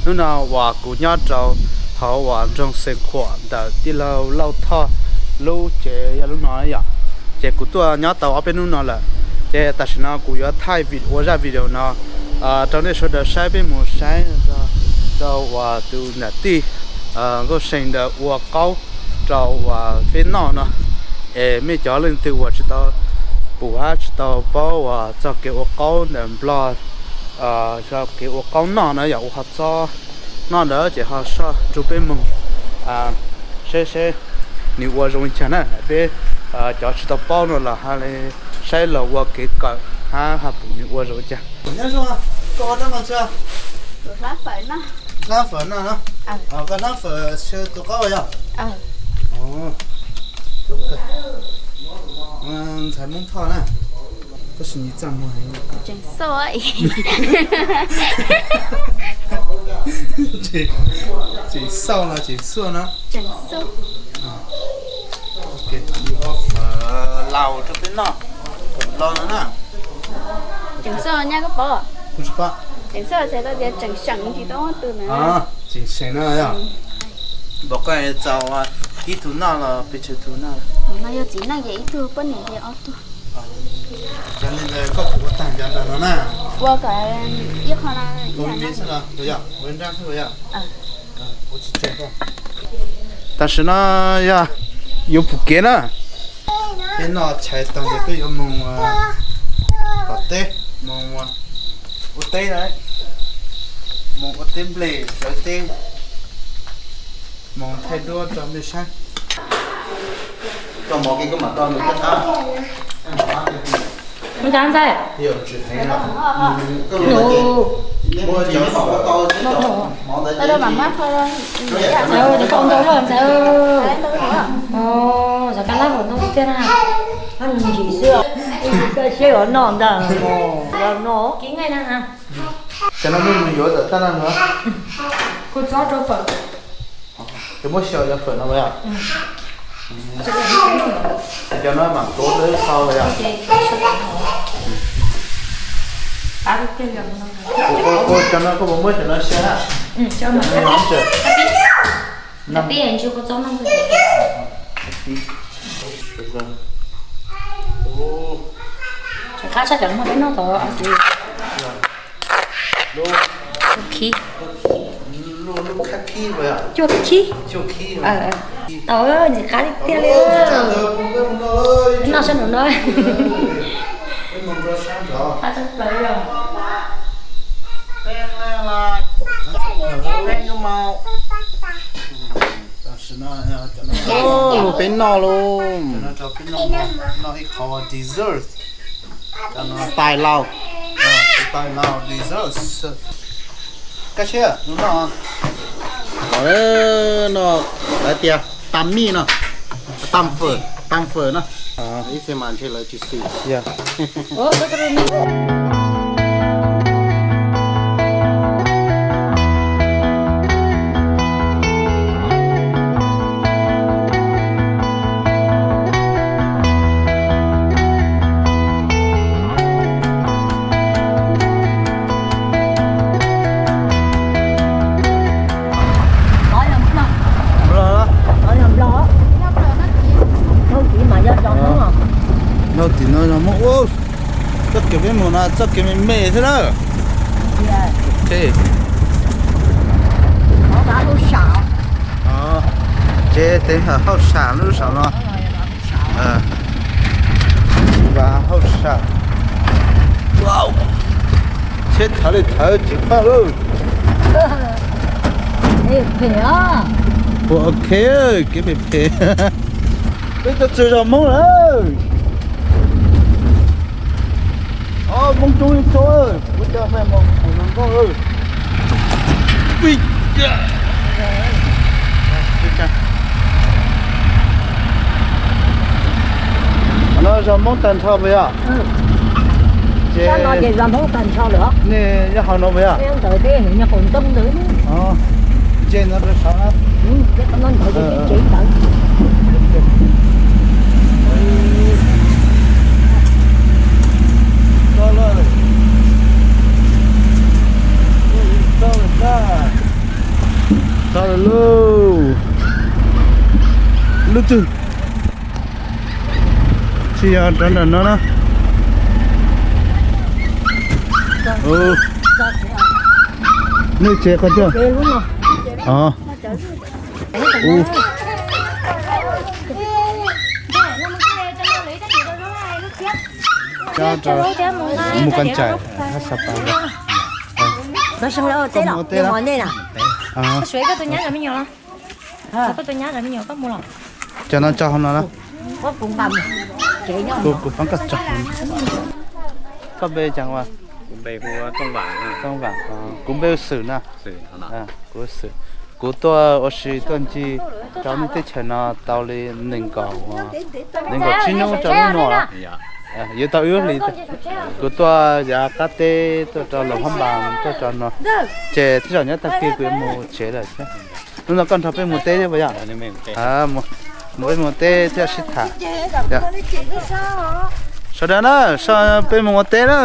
Hnub no uas kuv nyob rau hauv uas nroog Xeev Khuam ntawm tij laug Lauj Thoj lub tsev yog lub no yom. Ces kuv tuaj nyob tau ob peb hnub no lawm, ces tam sim no kuv yuav thaij ua zaj video no rau nej sawv daws saib, peb mus saib rau uas tus niam tij Nkauj See ntawd ua qaub rau uas peb noj no. Es mej cov leej twg uas tsis tau pum hab tsis tau paub uas txog kev ua qaub ntawm Nplog, txog kev ua qaub noj no yog ua qhov txob noj ntawd ces ho soj nrug peb moog saib seb nws ua zoo li cas na. Peb cov tsis tau paub no los ha le saib los ua kev kawm hab ha pum nws ua zoo li cas. Koj ua dab tsi? Hlab fawm no. Koj hlab fawm, tus qaub yog? Ntxhais Hmoob Thoj na. Tab sis nws txaj muag heev. Tseem xauj. Tseem xauj los tseem xuaj no? Tseem xauj. Fawm laus rau peb noj, fawm laus no na. Tseem xauj nyab koj pom? Kuv tsis pom. Tseem xauj txhais tau tias tseem seem tsis tau ob tug na. Tseem seem na yog. Npaum koj txaus ib tug noj los pes tsawg tug noj? No yog txiv neej ces ib tug, poj niam ces ob tug. Cov li ntawd koj kuv ua tag cov ntawm no na. Ua kom ib qho no. Ua me me xwb los yog ua nrab xwb los yog? Tam sim no yog yuav pum kev na. Peb noj tshais tag ces peb yuav moog tom teb, moog ua teb na, moog ua teb nplej hlawv teb, moog thaij duab rau mej saib. Mus cov ntxhais. Tau mam mab qho. Ntxhais, koj ntau luaj ntxhais. Xyov koj hlab fawm ntau tiag na. Koj siab yuav noj ntag, noj. Cov no mej mus yuav tawm tag no. Kuv txob rau fawm. Ces muab xyaw cov fawm no yog? Cov no mam tuav rau ib qho yog? Cov no koj puas muab cov no xyaw na? Qab tshaj cov no peb noj tod. Khib. Cuaj khib. Tau, ntxim qab tiag tiag li. Noj sab nraud no. Qab tshaj plaws li os. Mus peb noj lauj. Noj ib qho dessert. Style Lao. Style Lao dessert. Kab siab mus noj. Noj lawv tias tam mij no, tam fawm, tam fawm no. Ib txhia mas ntshe lawv tsis xis. Noj tim no yog Hmoob ua. Txoj kev peb mus no txoj kev me me xwb na. Ces teev hauj sam lub saum no. Vas hauj sam. Tsheb thawv li thawv tsis pab lawm. Ua ok, kev phem phem. Peb tuaj txog zos Hmoob lawm. Hmoob coob li coob, ua cas peb mus pum zoo nkauj. No zos Hmoob tag nrho puas yog? Ces nej nyob hauv no puas yog? Ntse no rau saud na. Tau lawm. Tau lawm ntag. Twg? Tsis yog rov nram no na. Nej tsev qhov twg? Os. Mus koj tsaim hab sab pas. Koj mus ua teb na. Cov no tso hauv no na. Kuv, kuv pab koj tso. Koj npe cas ua? Kuv npe hu ua Tooj Vam. Tooj Vam, kuv npe hu Xwm na. Kuv Xwm, kuv tuaj ua si tuaj ncig rau nej teb chaws no tau li nees nkaum, nees nkaum tsib hnub rau hnub no lawm. Yuav tau wb hli, kuv tuaj yav qab teb tuaj rau Loos Phab Npas tuaj rau no, ces tej zaum nyob tag kis kuv yuav mus tsev lawm thiab. Hnub no koj nrog peb mus teb thiab puas yog? Mus peb mus teb thiab sib tham. Sawv daws na, peb mus ua teb na.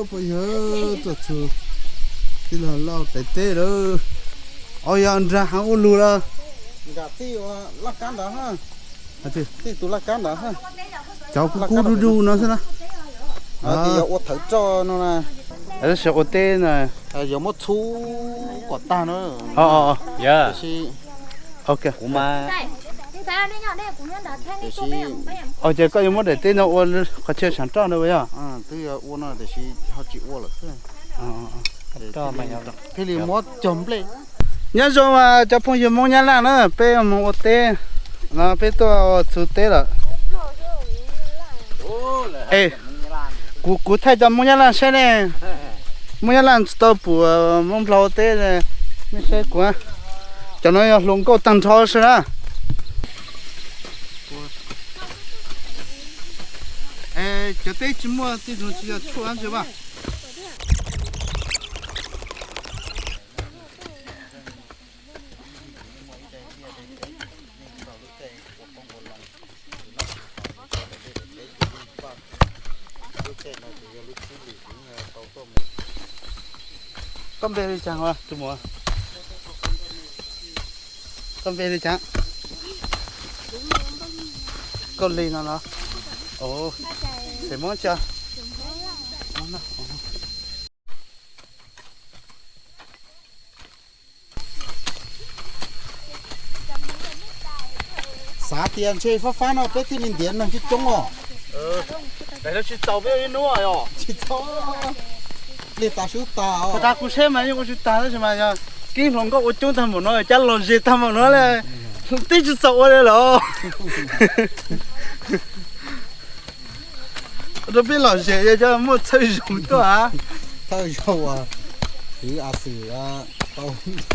Puas yog tuaj txug tij laug Lauj daim teb lawm. Os, yog nrag heev ua lug lawm. Cov kub kub du du no xwb na. Ua thawv roj no na. Tab sis ua teb na, yog muab txhub kom tag na. Ces koj yuav muab daim teb no ua qhov chaw saav roj na puas yog? Twb yog ua no tiam sis ho tsis ua lawm xwb. Thiaj li muab cog nplej. Nyob zoo cov phooj ywg Hmoob Nyab Laj na, peb mus ua teb no, peb tuaj ua txug teb lawm. Es kuv, kuv thaij cov Hmoob Nyab Laj saib ne. Hmoob Nyab Laj tsis tau pum Hmoob Nplog ua teb, nej saib kuv. Cov no yog hluas nkauj tag nrho xwb na. Cov teb tsis muaj tej tug tsis yog tshuaj ntse mas. Koj npe li cas tus muam? Koj npe li cas? Koj li no los? Xeem Hmoob tso. Xav tias ntshe fab fab no peb thiaj li ntiav neeg coob coob os. Tsis txaus peb ib hnub os. Tsis txaus, pliag tas sub tas os. Tas kuv seb mas yeej ua tsis tag tab sis mas yog kib hluas nkauj ua coob tag npaum no, cab lom zem tag npaum no li, twb tsis txaus ua li los. Rau peb lom zem yog cov muaj txhawj zaug tuaj. Thawj zaug uas kwv a xwm tau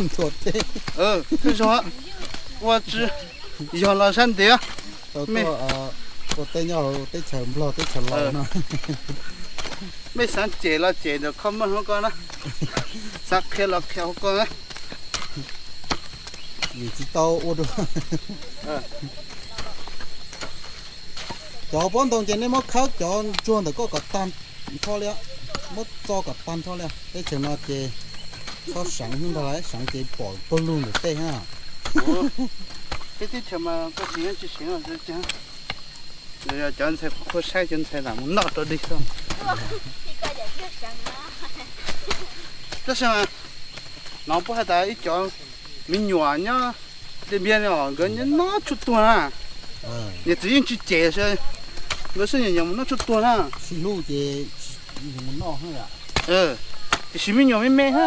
ntuas teb. Thawj zaug ua tsis yog los sab ntiav. Tau tuaj ua teb nyob hauv teb chaws Nplog teb chaws Laus no. Mej xav cem los cem ntawm comment hauv ko na, xav qhia los qhia hauv ko na. Vim tsis tau ua dua. Cov pob ntoo ces nej muab khawb cov ntsuag ntawm koj kom tag nrho li, muab txo kom tag nrho li. Teb chaws no ces txhob seev hnub nrog lawv seev ces pom pawg lug ntawm tej ha. Peb teb chaws mas koj seev tsis seev, cov ntxhais qhua saib cov ntxhais lam mus noj rau dig xwb. Tab sis mas no puab hais tas ib cov me nyuam nyob Ntiaj Npiaj no nkawd nyob noj tshuaj tuag na. Niam txiv yeej tsis cem, nkawd sib nyuam nyuam mus noj tshuaj tuag na. Sib hlub ces mus noj. Tiam sis me nyuam me me na,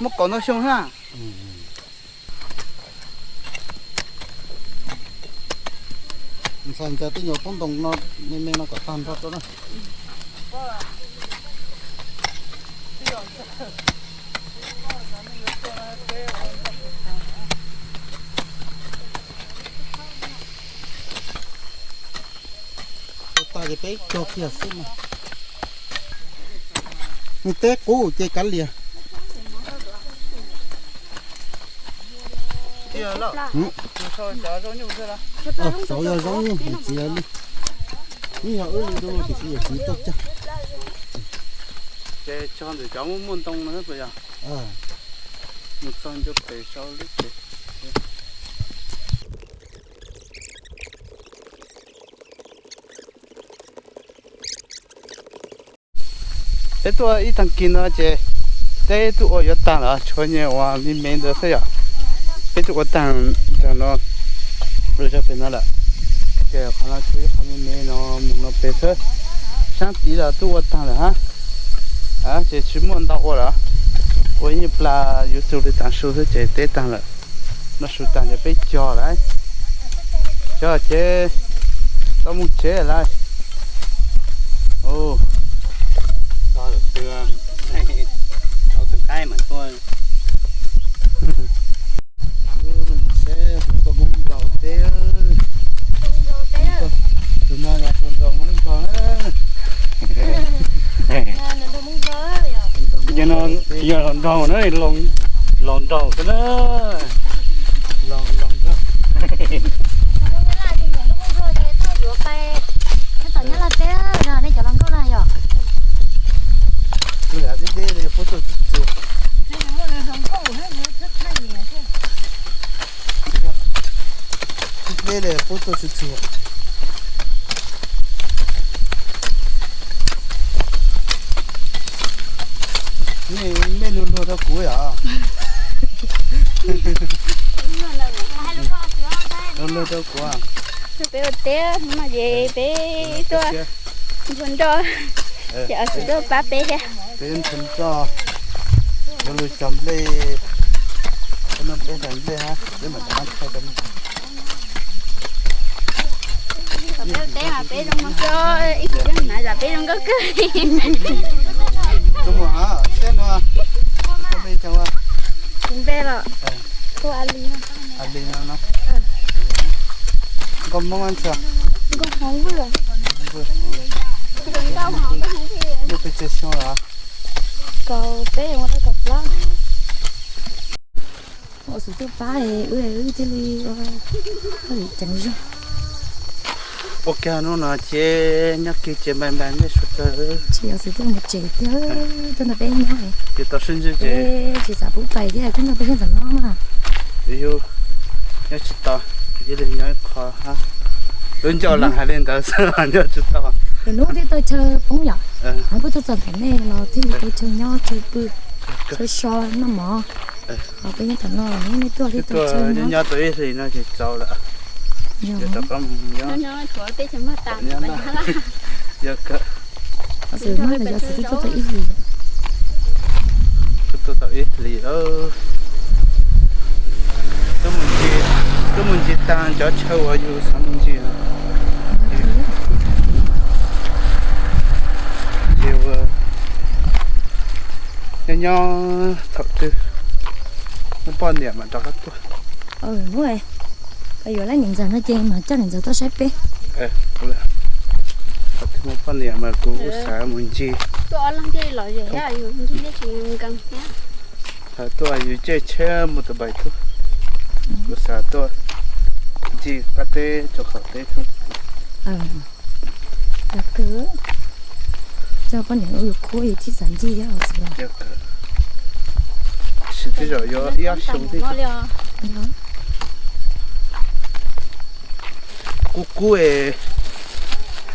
muaj kaum ntau xyoo na. Ntxhais ntxawm tej nyuam poob ntoo no, me me no kom tag nrho rau na. Ua tag ces peb cog kiag xwb mas. Nws teb qub ces kav liam. Cov yog zaub nyuj, niam txiv li. Ib yog wb li rau tiam sis yawm txiv tuaj cog. Ces cog ntawm cov muaj muaj ntoo no puas yog? Mus txog ntua pem sau lub tsev. Peb tuaj ib tag kis no ces peb twb ua yuav tag lawm, tshuav nyuag uas me me ntawd xwb yom. Peb twb ua tag nrho no, ua zog pem no lawm. Ces qhov no tshuav ib qho me me no mus no pem xwb. Sab tid los twb ua tag lawm hab. Ces tsis muaj ntau ua lawm. Ua ib nyuag plag yuav txug li tav su xwb ces teb tag lawm. No su tag ces peb cog lawm. Cog ces tau mus tsev lawm. Tus no yog tus nrog Hmoob nrog na. Ces no yog los nraug na, los nraug xwb na. Los nraug. Tus yam deb deb li puab tuaj tsis txuag. Deb deb li puab tuaj tsis txuag. Nej luag luag rau kuv yom. Luag luag rau kuv. Peb ua teb no ces peb tuaj nrog, ces Xwm tuaj pab peb thiab. Peb nrog, yuav lug cog nplej, peb noj peb hlais nplej hab peb mam rov qab thaij rau nej. Peb ua teb mas peb zoo mos xwb, ib txwm peb hnav zam peb zoo nkauj kawg. Zoo mos hab, teb no, koj npe cas? Kuv npe los? Kuv A Lis. A Lis no no. Nkauj Hmoob ntshua? Nkauj Hmoob. Muaj pes tsawg xyoo lawm? Kaum peb mus rau kaum plaub. Ua Xwm tuaj pab wb, wb thiaj li ua li ceev zog. Ua kiag hnub no ces nyob kiag ces npai npai nej sawv daws. Tsis yog Xwm tuaj mus tsev thiab, tuaj nrog peb nyob. Ces tau sib ntsib ces tsis xav pub pais thiab, tuaj nrog peb nyob ntawm no mas. Yus nyob tsis tau, ib leeg nyob ib qho hab. Lub ncauj lees hais li ntawd xwb, nyob tsis tau. Lwm hnub twb tau chaw poob yom, ho puab tuaj txog ntawm nej los thiaj li tau chaw nyob chaw pw, chaw so noj mov. Ho peb nyob tom no nej tuaj thiaj tau chaw nyob. Nyob tau ib hlis no ces txaus lawm. Yog, tau qab mus nyob. Yog kawg. Xwm no yog Xwm twb tuaj tau ib hlis. Twb tuaj tau ib hlis lawm. Twb mus ncig tag cov chaw uas yus xav mus ncig. Ces ua nyob nyob thaum twg muaj poj niam mam rov qab tuaj. Hnub yuav lab niam ntxawm no ces mam coj niam ntxawm tuaj saib peb. Thaum twg muaj poj niam mas kuv kuj xav mus ncig. Thaum tuaj yus caij tsheb mus tus npais tuaj, kuv xav tuaj ncig qab teb rau qaum teb tuaj. Coj poj niam ua yus khub yus thiaj xav ncig thiab os. Tab sis tej zaum yuav ib ob xyoo thiab. Kub kub es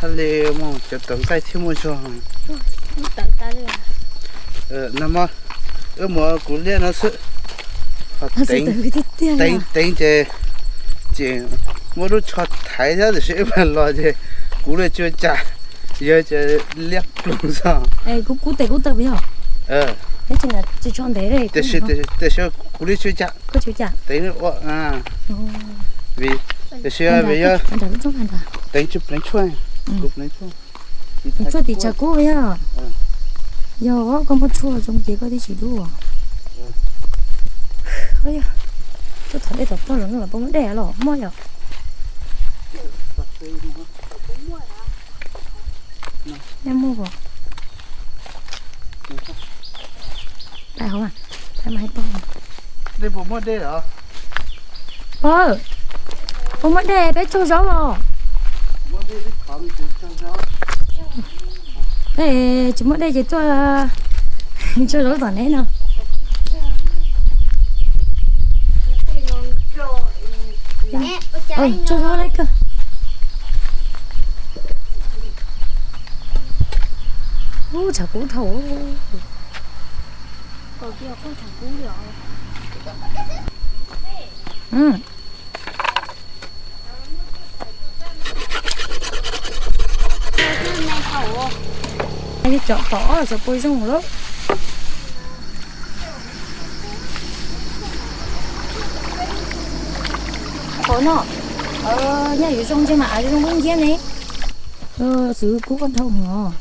haj li mus cov tawv nqaij thiab muaj zog. Nag hmo wb mus kuv liaj no xwb, ho teev teev ces, ces muaj lub tsho thaiv thiab tiam sis wb mam los ces kuv li tsis ua cas, yog ces liab ploog xwb. Kub kub tes kub taw puas yog? Tiam sis kuv li tsis ua cas, teev ua, vim tiam sis vim yog teev tsis pleev tshuaj, kuv pleev tshuaj. Tshuaj tim tshav kub yog. Yog koj muab tshuaj zoo ces koj thiaj tsis dub. Tuaj thov dej tom pog los no los puas muaj dej los muaj yom? Nyob muaj os. Pais hauv mas, pais mas hais pog. Nej puas muaj dej los? Ua, ua muab dej peb tsaug zaub os. Peb tsis muaj dej ces tuaj tsaug zaub tom neb no. Tsaug zaub lawm kawg. Ub, tshav kub dhau. Cov tom cov pua zoo lawm. Qhov no, nyaj yuav zoo ntshe mas av zoo lub nciab ne. Xwb kub dhau os.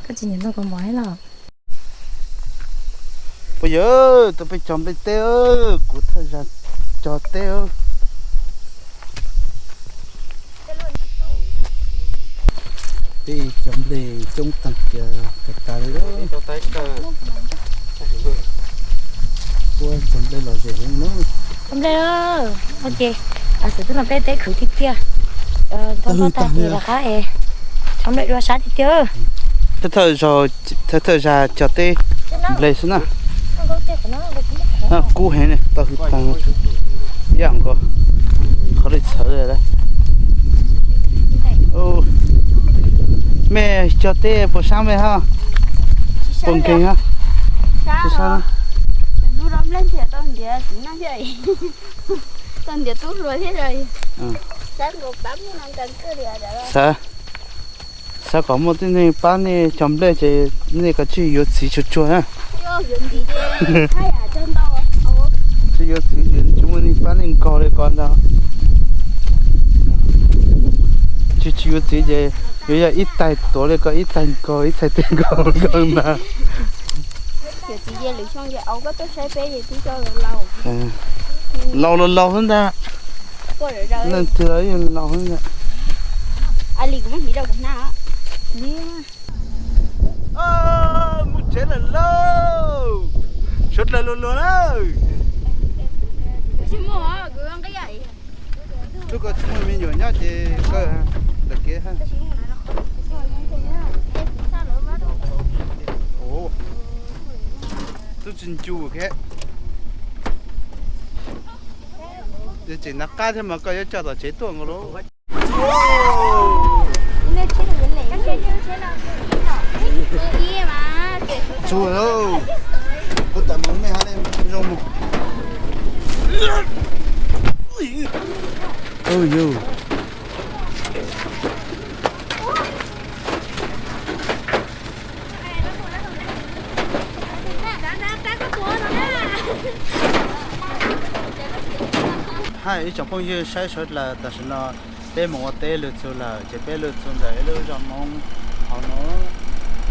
Koj tsis nyiam ntau kaus mom thiab los? Puas yog, tus peb cog nplej teb, kuv thawj zag cog teb. Peb cog nplej coob tag kiag tas tas li. Puab cog nplej lom zem heev na. Cog nplej, ok. Xwb tub no peb teb khwv tiag tiag. Tau tag li lawm qab es cog nplej dua sab tiag tiag. Thawj thawj zag cog teb nplej xwb na. Kub heev ne, tau hwj tag ib yam nkaus. Qhov li txhawv li. Mej cog teb puas sab mej hab? Puas nkeeg hab? Xav, xav kom muaj tej neeg pab nej cog nplej ces nej kav tsij yuav txiv tsuag tsuag na. Tsis yuav txiv ces tsis muaj neeg pab nej nkaug li ko ntag. Tsis, tsis yuav txiv ces yuav yog ib taig tuav li ko, ib taig nkaug, ib taig tej nkaug nkaug ntag. Laus los laus xwb ntag. Leej twg los yeej laus xwb ntag. Mus tsev lawm lauj. Sawv dlawg luag luag na. Lub ko tsis muaj me nyuam nyob ces kaw ntawm kev. Tub tsis ncu thiab. Yog tseem nag qab thiab mas koj yuav coj tom tsev tuaj nkaus lauj. Txug lauj, kuv tawm mus mej hab nej zoo mus. Yus. Hais ib tsoom phooj ywg saib sawv dlawg, tam sim no peb mus ua teb lug txug lawm ces peb lug txug ntawm ib lub zos Hmoob hauv no,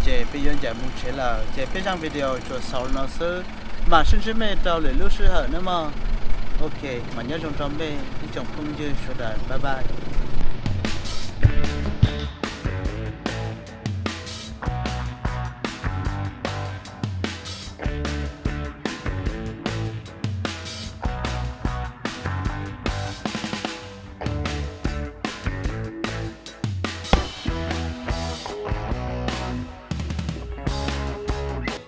ces peb yuav ncaim mus tsev lawm ces peb zaj video tsuas xaus li no xwb, mam sib ntsib mej rau lwm lub sij hawm nawb mog. Ok, mam nyob zoo rau mej ib tsoom phooj ywg sawv daws, bye bye.